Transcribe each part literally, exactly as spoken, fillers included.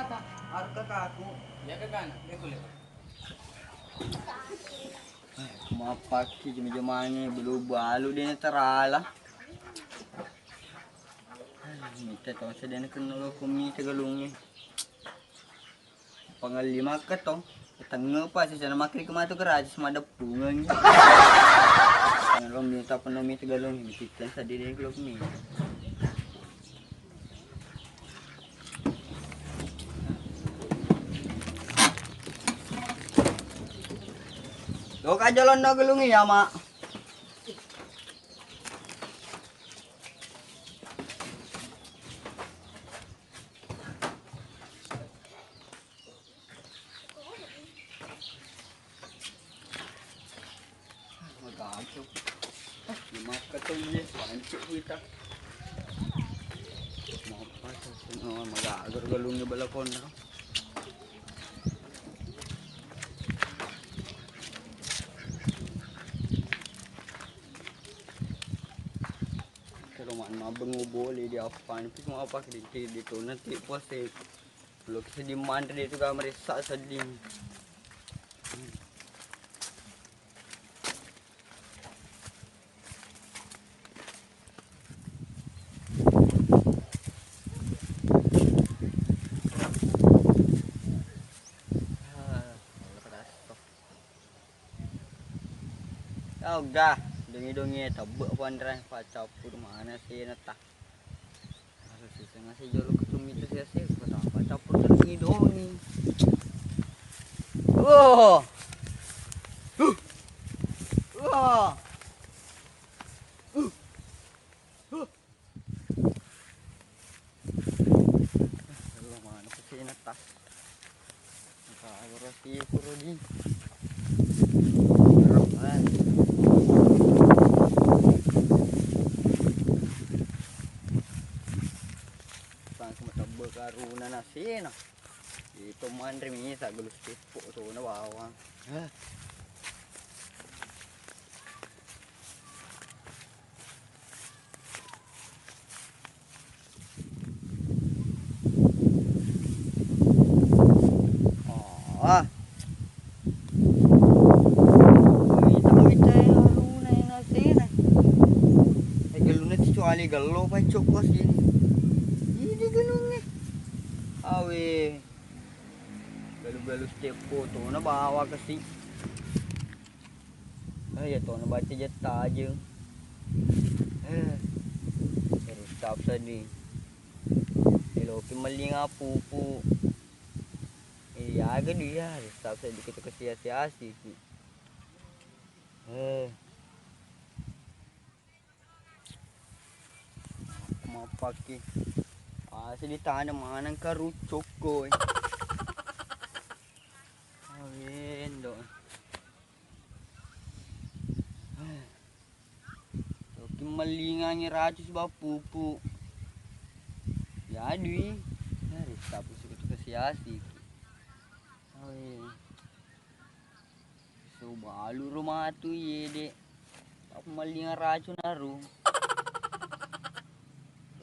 Harus kakakku. Ya, kakak, dia boleh. Mappakki jama-jamangnge belu balu de' natarala. Mita to sedena kenno loko mita galungnge. Pangelli makka to. Tengnge pa sisana makkiri kematu geraji semadeppungeng. Lo mita peno mita galungnge mita sadini loko mita. Loka jolonno gelungnge ya, Mak. Magaga. Ah, dimakka to iye, pancuk kita. Mappa to, oh, magaga galungnge balakonna. Kalau mana mabeng bole di apa ni, pis mau apa di, di, di tona ti puasa. Lo seddi manre de' tu ga maressa sedding. Ah, Allah, pedas to. Tau ga, dongi-dongi tebbe' panre, pacappur mana sih neta. Siseng ase jolo ketumitu sese, kota apa campur terus ngidongi. Oh. Huh. Wah. Huh. Huh. Allah, mana sih neta. Kagura sipuro di. Roman. Langsung matebbe karuna nasena. Itu manre misa gelus teppo tona bawang. Hah. Oh. Wih, tapi teh aluna yang asena. Eh, geluna ti cuali gelo pa cokko sini. Ini gelungnge. Awe. Galu-galu step foto na bawa kasi. Ah, iya to, nabaca jetta aja. Eh, restart seddi. Eloki mellinga pupu. Iya, aga dia, restart seddi kita ke sia-sia sih. Eh. Mappaki. Ase ditaneng maneng karucuk, koi. Awendo. Toki mellingangi racus ba pupu. Yadui. Hari sapu suku tu kasiasi. Awe. So balu ro matu iye, Dek. Apa mellinga racun aru.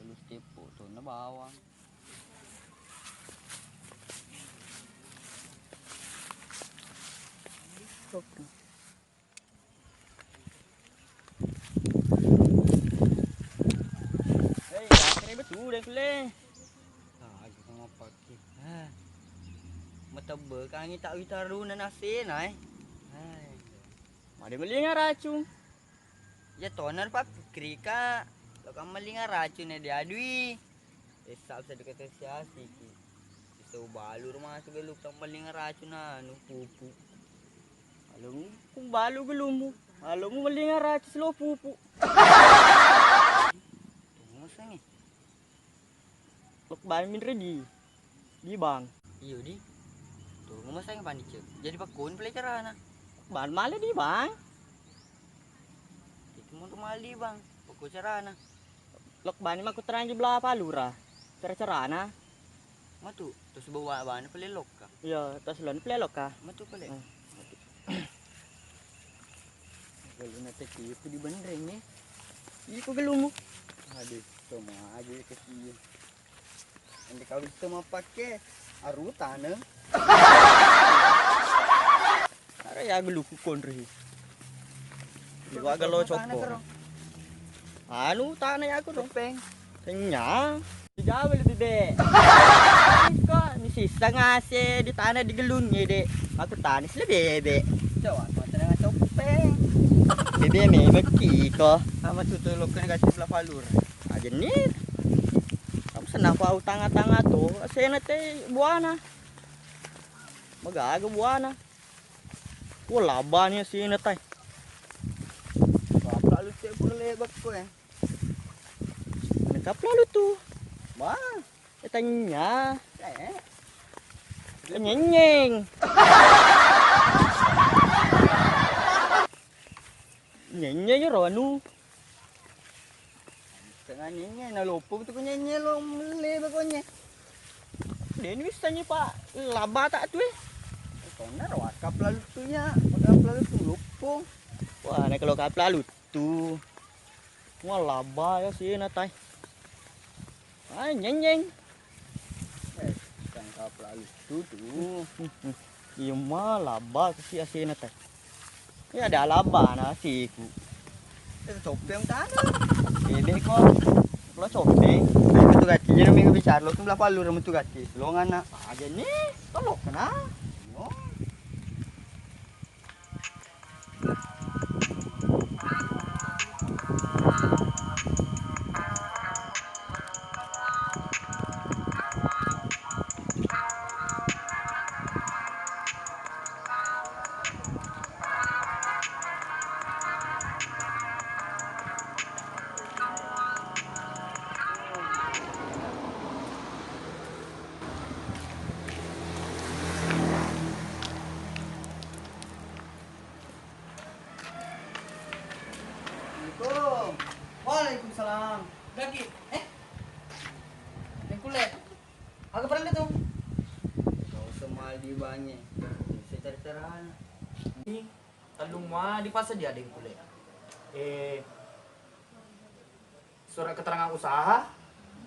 Terus tepo tona bawang. Hei, akhirnya betul deh, Kule. Ah, aja sama pakai. Ah. Matebbe kangi tak witaruna nasena, eh. Hai. Made mellinga racung. Ya tona pappikkirika, lo kan mellinga racun ya diadui. Esap sedekah siasiki. Iso balu rumah tu gelu kan mellinga racun anu pupu. Kalau ku balu gelummu, kalau mu mellinga racun lo pupu. Tunggu sangi. Lokbani minre di, di bang. Iyo di. Turunga masang panicek. Jadi pakkoni pale carana. Bang male di bang. Itu mau male di bang. Pakko carana. Lokbani makku terangi bela palura. Cara-carana. Matu, terus bawa bana pale lokka. Iya, terus lon pale lokka. Matu pale. Eh. Kalau nanti itu di bandreng ya. Iko gelumu. Aduh, cuma aja kesian. Ende kau itu mappakke aru taneng. Ara ya geluku konri. Iwa gelo coppo. Anu tanah ya aku dong. Peng. Kenyang. Jauh lebih be. Kok ni sisa ngase di tanah di gelung ya, Dek. Aku tanis lebih be. Coba, mau tenang copeng. Bebe me beki ko. Sama tutu lo kena kasih sebelah palur. Aja nih. Kamu senang kau tanga-tanga tuh. Sena te buana. Magaga buana. Wah, labani sini tai. Kapla lu te pura lebak ko ya. Ini kapla lu tuh. Wah, eh, tanya. Eh. Nyenyeng. Nyenyeng ro anu. Tengah nyenye, na loppo tu nyenye lo mele bakonye. Deni bisa nyi, Pak, laba tak tu eh. Kona ro kapla lu tu nya, kapla lu tu loppo. Wah, na kalau kapla lu tu. Wah, laba ya sih na tai. Ah, nyenyeng. Eh, tangkap lalu tutu. Iya mah laba kasi asena tai. Ya ada laba na siku. Eh, copeng tana. Bebe ko. Lo copeng. Nah, itu gati jadi minggu bicara lo tuh berapa lu remu tuh gati. Lo ngana. Aja nih. Tolok kena. Oh. Assalamualaikum. Waalaikumsalam. Daki, eh? Yang kulit. Aga parellu tu? Gak usah mal di bangi. Saya cari-cari anak. Ini tellung mua di pasar dia deng kulit. Eh, surat keterangan usaha,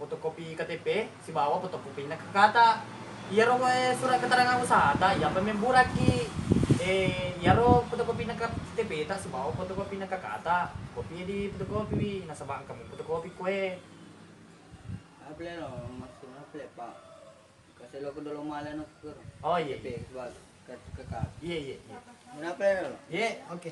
fotokopi K T P, sibawa fotokopinna K K ta. Iyaro, eh, surat keterangan usaha ta, iya pemeng buraki. Eh, iyaro fotokopinna K T P ta, sibawa fotokopinna K K ta. Kopi di fotokopi wi, nasaba engka mu fotokopi kue. Apa le no, maksudna apa le, Pak? Kasih lo ke dulu malah nukur. Oh, iya, iya. K T P, sebab ke, ke, ke. Iya, iya, iya. Kenapa le no? Iya, oke.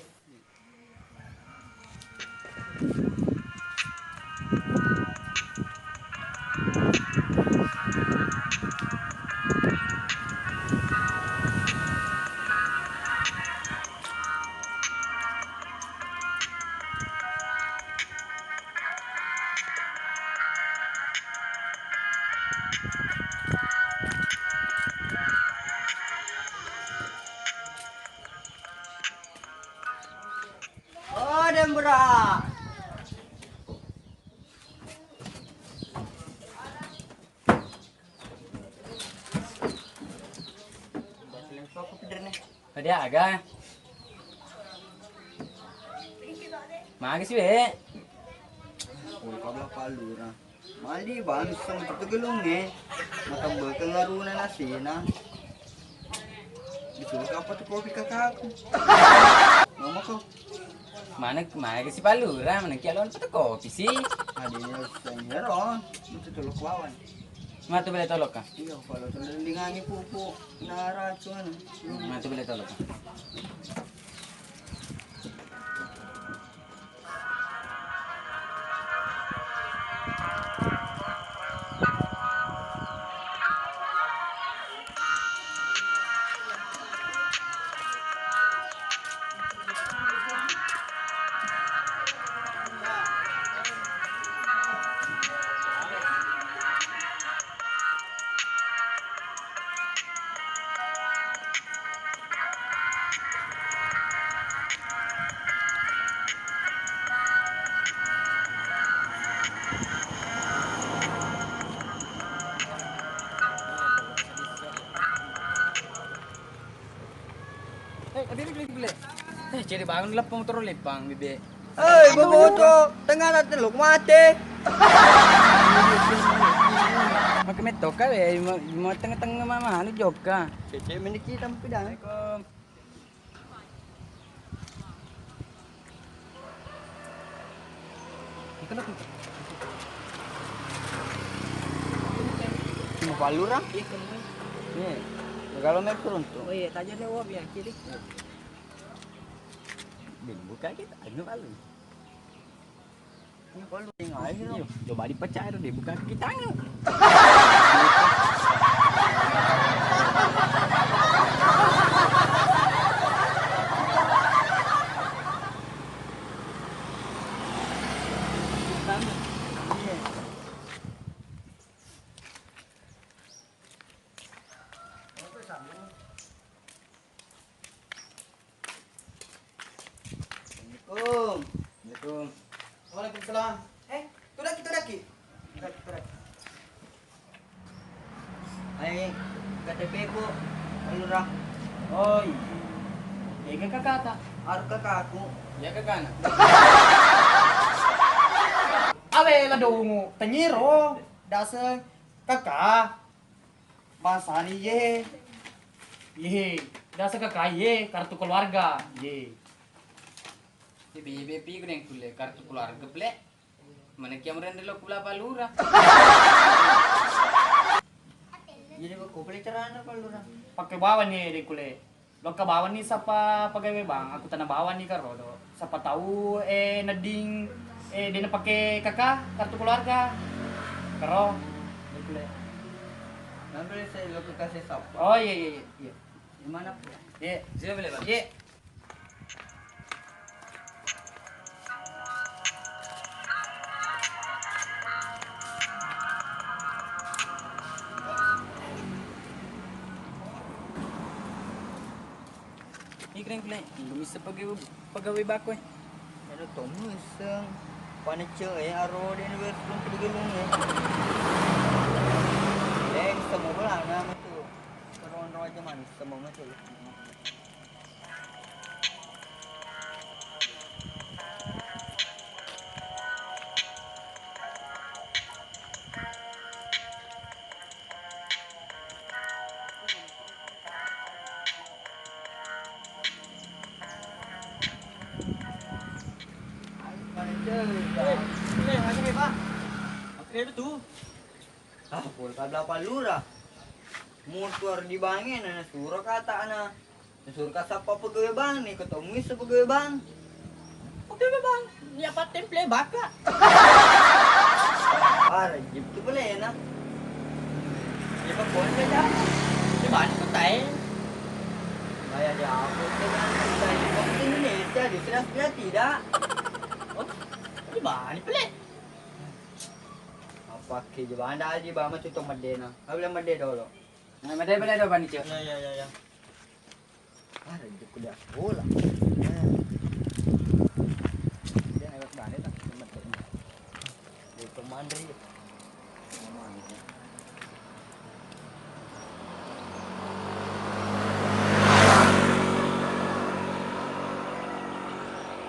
Oh, dembra. Tadi aga? Maga sih, Be? Woi, kabla palura. Mali bangsa untuk gelung, eh. Maka bekeng aruna nasina. Disuruh apa tuh kopi kakakku? Mama kok. Mana, mana ke si Palura, mana kia lawan fotokopi sih? Adanya senior on, itu tuh lawan. Matu beli tolok kah? Iya, kalau tuh lingani pupuk, nara cuman. Matu beli tolok kah? Eh, jadi bangun leppang terus lipang, Bibi. Eh, boboto, tengah na teluk mate. Mettoka we, mo, mo tengah-tengah mama anu jokka. Cece meniki tampi dah. Assalamualaikum. Mau palura? Iya, kalau main peruntuk. Oh iya, tanya deh, wah, biar kiri. Bin buka kita, anu palu. Ini palu yang air. Iya, coba dipecah itu deh, buka kaki tangan. Assalamualaikum. Waalaikumsalam. Eh, tudaki, tudaki. Tudaki, tudaki. Ai, K T P ku, Lurah. Oh iya. Ega kakata? Aru kakaku. Iya kakana. Awe la dongu, tanyiro, daseng kaka. Masani ye. Ye, daseng kaka ye, kartu keluarga. Ye. Ye, be, be, pi, guneng kulle kartu keluarga, ple. Mana kia murende lo kula palura. Jadi, ko pale carana palura? Pakai bawang ni, de kule. Lokka bawang ni sapa pegawai bank, aku tana bawang ni karo do. Sapa tau, eh, nedding, eh, de napake kaka kartu keluarga. Karo. De kule. Nanti saya lo kasih sapa. Oh, iya, iya, iya, iya. Di mana? Iya. Siap, boleh, Bang? Iya. Ikreng kule, belum bisa pegawai, pegawai bako, eh. Ada tomu iseng. Panece, eh, aro de ni berselung kudu gelung, eh. Eh, semua bola nama tu. Terus aja man, semua macam. Eh, eh, ada apa? Apa itu? Ah, pura tabla palura. Mutuar di bange na nasuro kata ana. Nasuro ka sappa pegawai bank ni, ketemu iso pegawai bank. Pegawai bank, ni apa temple baka? Ah, rejip tu pale na. Dia pakai aja. Dia bantu tai. Bayar dia apa? Dia bantu tai. Indonesia dia sudah, sudah tidak. Oh, dia bantu pale. Apa ke je banda aja ba macu to medena. Abla mede dolo. Nah, mede, mede do, Bang Ice. Ya, ya, ya, ya. Ah, rejeki dia sekolah. Ya. Dia lewat balik lah, mede. Dia pemandri.